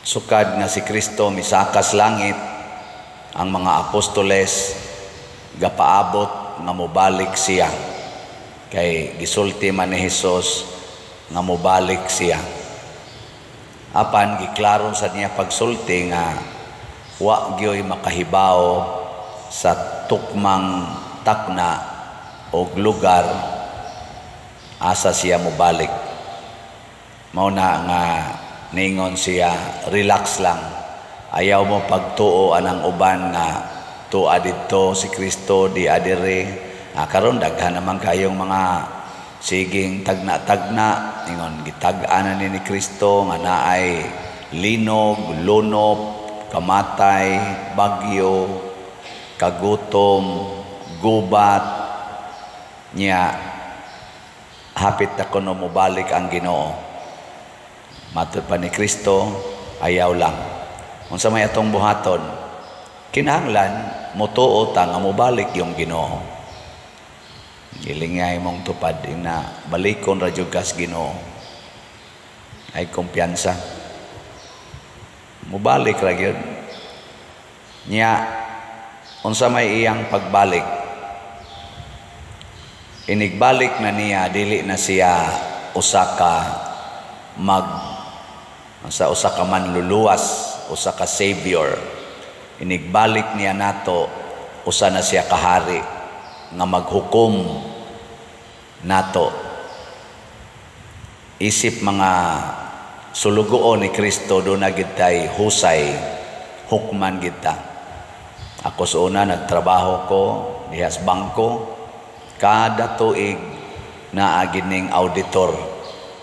Sukad nga si Kristo misakas langit, ang mga apostoles gapaabot nga mobalik siya. Kay gisulti man ni Hesus nga mobalik siya. Apan giklaro sa niya pagsulti nga wa gyoy makahibaw sa tukmang takna og lugar asa siya mobalik. Mao na nga ningon siya, "Relax lang. Ayaw mo pagtuo anang uban nga tua didto si Kristo, di adire." Karon daghan naman kayong mga siging tagna-tagna, ingon gitag-an na ni Kristo nga naay linog, lunop, kamatay, bagyo, kagutom, gubat, nya hapit na kuno mobalik ang Ginoo. Matud pa ni Kristo, ayaw lang. Unsa may atong buhaton? Kinahanglan motuo ta nga mobalik yung Ginoo. Gilingay mong tupad na balikon ra jud kas Ginoo. Ay kumpiyansa. Mobalik ra gyud. Nya unsa may iyang pagbalik? Inigbalik na niya, dili na siya usa ka mag sa usa ka manluluwas, usa ka savior. Inigbalik niya nato, usa na siya kahari nga maghukom nato. Isip mga sulugoon ni Kristo, duna gid tay husay, hukman gid ta. Ako sa una, nagtrabaho ko diha sa bangko. Kada tuig naa gining auditor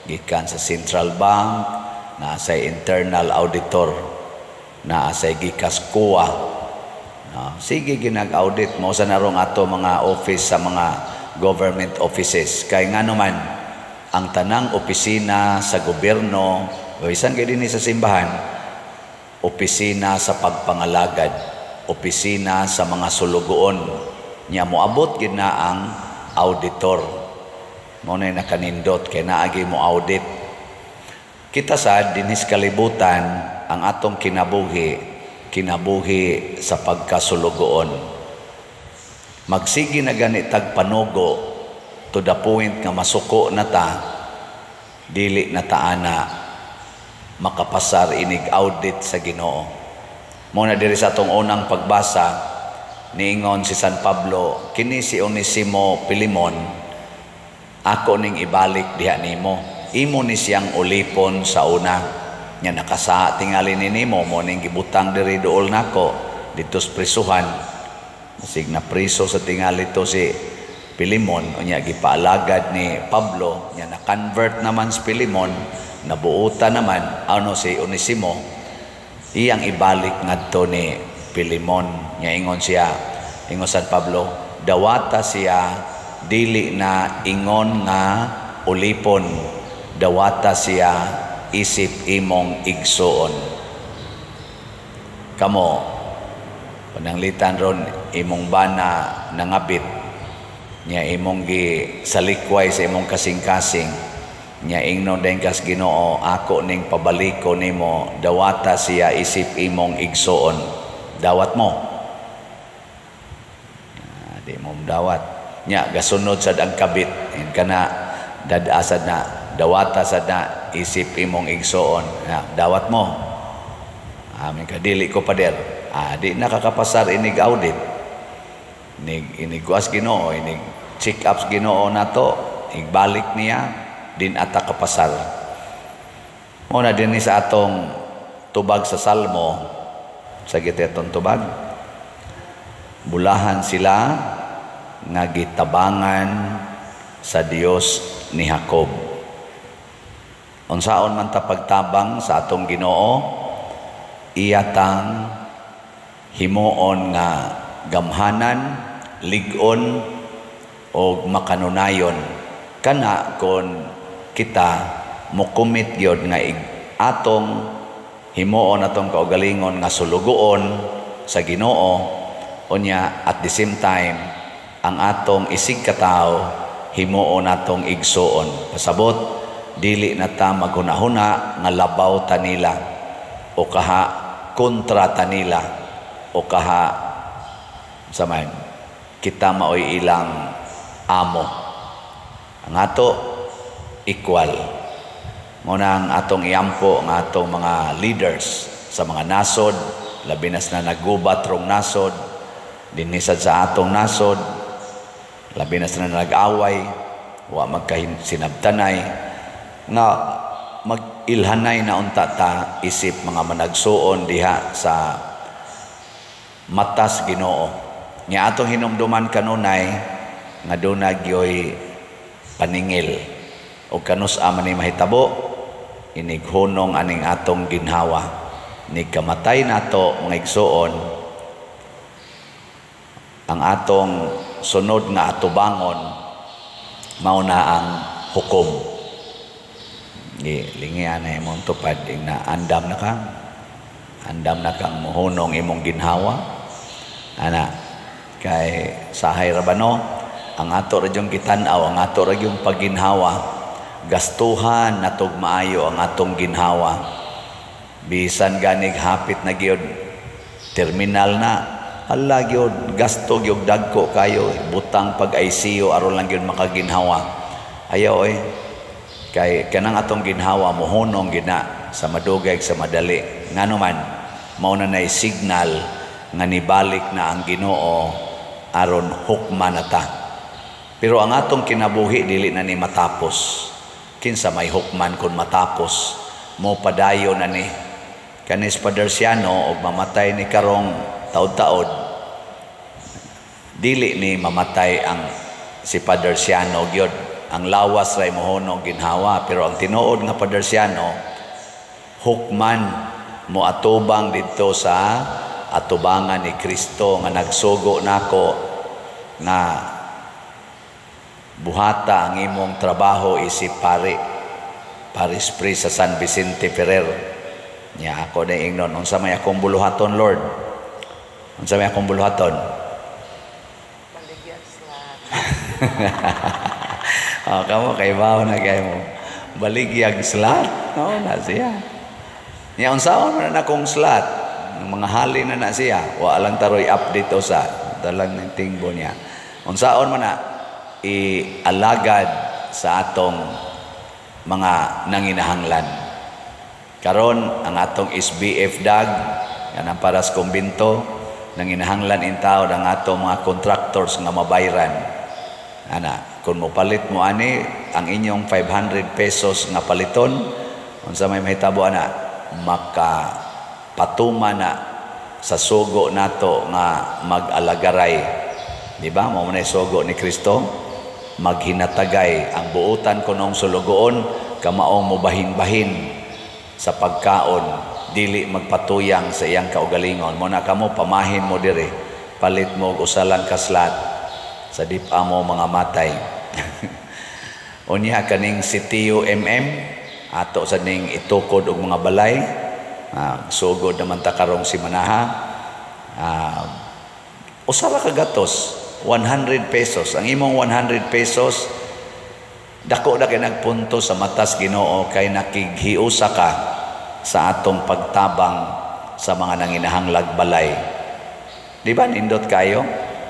gikan sa central bank, naa sa internal auditor, naa sa gikas COA. No, sige ginag-audit mo sa narong ato mga office sa mga government offices. Kay ngano man ang tanang opisina sa gobyerno o isan kay dinhi sa simbahan, opisina sa pagpangalagad, opisina sa mga sulugoon. Nya moabot gid na ang auditor. Mao na nakanindot kay naagi mo audit. Kita sad dinhi sa kalibutan, ang atong kinabuhi, kinabuhi sa pagkasulugoon. Magsige na gani tag panugo to the point nga masuko na ta, dili na ta ana makapasar inig audit sa Ginoo. Mao na diri sa atong unang pagbasa, niingon si San Pablo, "Kini si Onesimo, Pilimon, ako ning ibalik diha nimo. Imo ni siyang ulipon sa una. Nya nakasa tingali ni nimo, mo ning gibutang diri duol nako didto sa prisuhan." Sig na priso sa tingali to si Pilimon, unya gipaalagad ni Pablo, nya na-convert naman si Pilimon, nabuutan naman ano si Onesimo, iyang ibalik ngadto ni Pilimon. Nya ingon siya, ingon San Pablo, "Dawata siya dili na ingon nga ulipon, dawata siya isip imong igsuon." Kamo, pananglitan ron imong bana nangabit, nya imong gi salikway sa imong kasing-kasing, nya ingnon din kas Ginoo, "Ako ning pabaliko nimo, dawata siya isip imong igsuon." Dawat mo? Di mo dawat. Nya gasunod sad ang kabit in kana dad-asad na, "Dawata sad na isip imong igsuon." Na, dawat mo? Amin ka, "Dili ko, pader." Di nakakapasar inig audit. Inig inig kuas Ginoo, inig check ups Ginoo nato, igbalik niya din ata kapasar. Mo na dinhi sa atong tubag sa Salmo, sa atong tubag. Bulahan sila nga gitabangan sa Dios ni Jacob. Unsaon man ta pagtabang sa atong Ginoo? Iya tang himuon nga gamhanan, lig-on og makanunayon. Kana kon kita mo-commit gyud nga atong himuon atong kaugalingon nga sulugoon sa Ginoo, unya at the same time ang atong isig katawo himuon atong igsuon. Pasabot, dili na ta maghuna-huna nga labaw ta nila. o kaha kontra ta nila o kaha sa man kita maoy ilang amo. Ang ato equal. Mao na ang atong iampo ang atong mga leaders sa mga nasod, labi na sa nagubat rong nasod, dinhi sad sa atong nasod, labi na sa nag-away, wa magkasinabtanay, nga mag-ilhanay na unta ta isip mga managsuon diha sa matas Ginoo. Nya atong hinumduman kanunay nga duna gyoy paningil o kanus-a man ni mahitabo inighunong aning atong ginhawa. Ni kamatay nato, mga igsuon, ang atong sunod nga atubangon mao na ang hukom. Di lingian na imong tupad ing na andam na kang mohunong imong ginhawa ana, kay sahay ra ba, no? Ang ato ra gyung gitan-aw ang ato ra gyung pagginhawa, gastuhan natog maayo ang atong ginhawa, bisan ganig hapit na gyud terminal na. Hala gyud, gasto gyud dagko kayo, butang pag ICU aron lang gyud makaginhawa. Ayaw oy, kay kanang atong ginhawa mohunong gina sa madugay sa madali. Ngano man, mao na nay signal nga nibalik na ang Ginoo aron hukman na ta. Pero ang atong kinabuhi dili na ni matapos. Kinsa may hukman kung matapos? Mo padayon na ni. Kanis Father Siano og mamatay ni karong taod-taod, dili ni mamatay ang si Father Siano gyud. Ang lawas ray mohunong ginhawa, pero ang tinuod nga Father Siano hukman mo atubang didto sa atubangan ni Kristo nga nagsugo nako nga buhata ang imong trabaho isip pari, parish priest sa San Vicente Ferrer. Nya ako na ingnon, "Unsa may akong buluhaton, Lord? Unsa may akong buluhaton?" Baligyan slot. Oh, kamo kay bawo na kay mo. Baligyag slot. No, na siya. Nya unsaon man na akong slot? Ang mga hali na na siya. Wa lang taroy update usa. Dalang ng tingbo niya. Unsaon man na ialagad sa atong mga nanginahanglan. Karon ang atong SBF dag kanang para sa kumbinto, nanginahanglan in taon ang atong mga contractors nga mabayran. Ana, kung mopalit mo ani ang inyong 500 pesos nga paliton, unsa may mahitabo ana, maka patuma na sa sugo nato nga mag-alagaray. Di ba? Mao man sugo ni Kristo, maghinatagay ang buutan kunong sulugoon kamaong mobahin-bahin sa pagkaon, dili magpatuyang sa iyang kaugalingon. Mo na kamo pamahin mo dire, palit mo og usa lang ka slot sa dip-a mo mga matay. Unya kaning si TUMM ato sa ning itukod og mga balay. Sugod naman ta karong simanaha. Usa ra ka gatos, 100 pesos. Ang imong 100 pesos dako na kay nagpunto sa matas Ginoo kay nakighiusa ka sa atong pagtabang sa mga nanginahanglag balay. Di ba nindot kayo?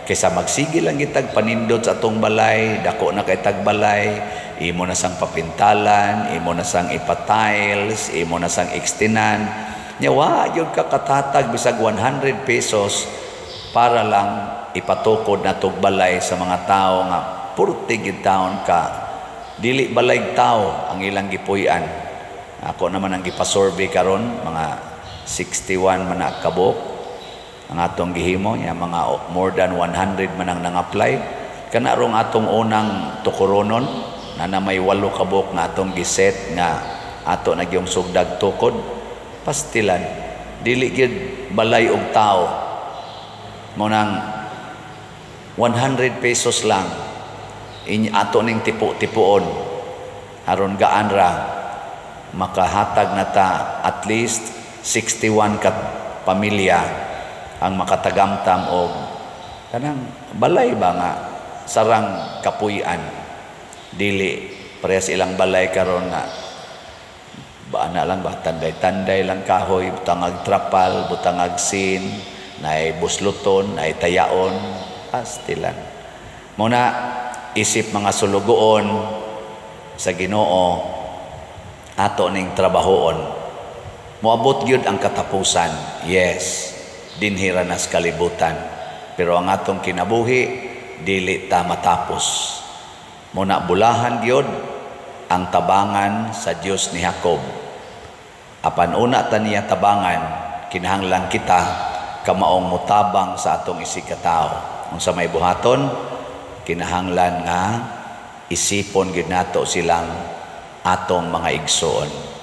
Kaysa magsige lang gitag panindot sa atong balay, dako na kay tagbalay, imo na sang papintalan, imo na sang ipatiles, imo na sang extenan. Nya wa gyud ka katatag bisag 100 pesos para lang ipatukod na tog balay sa mga tao nga purti gid taon ka dili balay tao ang ilang gipuy-an. Ako naman ang gipasurvey karon, mga 61 man na kabuok ang atong gihimo nya, mga more than 100 man ang nang-apply. Kana rong atong unang tukuronon na na may 8 kabuok nga atong giset nga ato na gyung sugdag tukod. Pastilan, dili gyud balay og tao. Mo nang 100 pesos lang ato ning tipo-tipuon aron gaan ra makahatag na ta at least 61 ka pamilya ang makatagamtam og kanang balay ba nga sarang kapuy-an, dili parehas ilang balay karon nga Ba na lang ba, tanday-tanday lang kahoy, butangag trapal, butangag sin, naay busluton, naay tayaon, pastilan. Muna, isip mga sulugoon sa Ginoo, ato ning trabahoon. Moabot gyud ang katapusan. Yes, dinhi ra nas kalibutan. Pero ang atong kinabuhi dili ta matapos. Muna bulahan gyud ang tabangan sa Dios ni Jacob. Apan una ta niya tabangan, kinahanglan kita kamaong mutabang sa atong isigkatawo. Unsa may buhaton, kinahanglan nga isipon gyud nato silang atong mga igsoon.